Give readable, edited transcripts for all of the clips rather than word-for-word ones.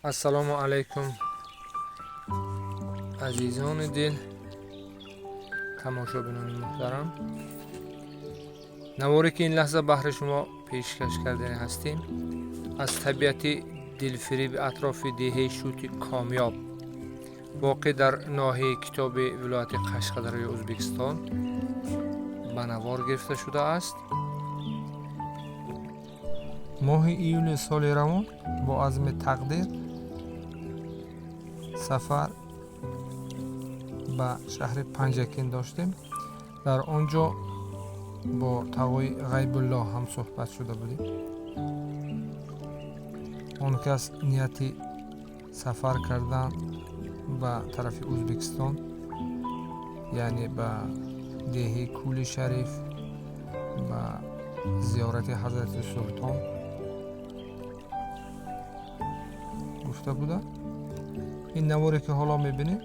Ассалому алайкум, азизони дил, тамошобинони муҳтарам. Наворе ки ин лаҳза баҳри шумо пешкаш кардани ҳастем, аз табиати дилфиреби атрофи деҳаи Шути Комёб, воқеъ дар ноҳияи Китоби вилояти Қашқадарёи Ӯзбекистон ба навор гирифта шудааст. Моҳи июли соли равон бо азми тақдир сафар ба шаҳри Панҷакент доштем. Дар он ҷо бо тағои Ғайбулло ҳам суҳбат шуда будем. Он кас нияти сафар кардан ба тарафи Ӯзбекистон, яъне ба деҳаи Кӯли Шариф, ба зиёрати ҳазрати Султон гуфта буда. Ин наворе ки ҳоло мебинем,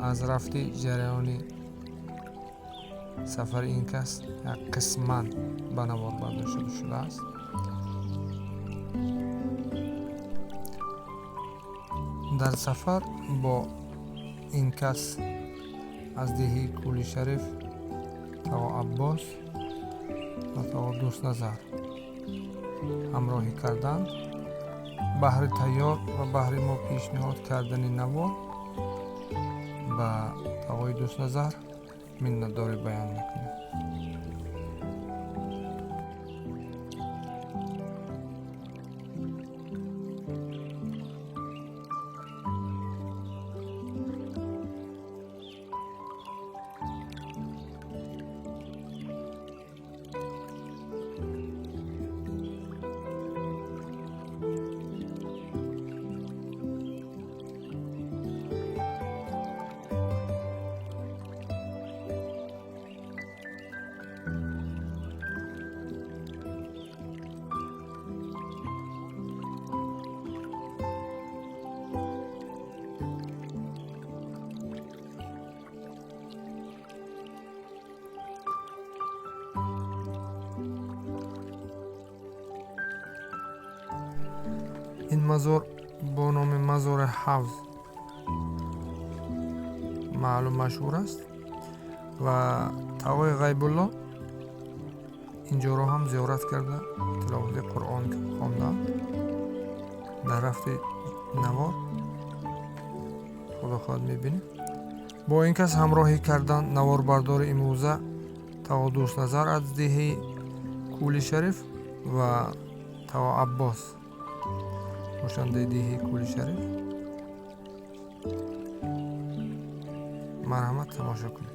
аз рафти ҷараёни сафари ин кас як қисман ба навор бардошта шудааст. Дар сафар бо ин кас аз деҳаи Кӯли Шариф тағо Аббос ва тағо Дӯстназар ҳамроҳӣ карданд. Баҳри тайёр ва баҳри мо пешниҳод кардани навор ба тағои Дӯстназар миннатдорӣ баён мекунем. Ин мазор бо номи мазори Ҳавз маълум машҳур аст ва тағои Ғайбулло инҷоро ҳам зиёрат карда, тиловати Қуръон хондаанд. Дар рафти навор худо хоҳад мебинем. Бо ин кас ҳамроҳӣ кардан наворбардори имрӯза тағо Дӯстназар аз деҳаи Кӯли Шариф ва тағо Аббос бошандаи деҳаи Кӯли Шариф. Марҳамат, тамошо кунед.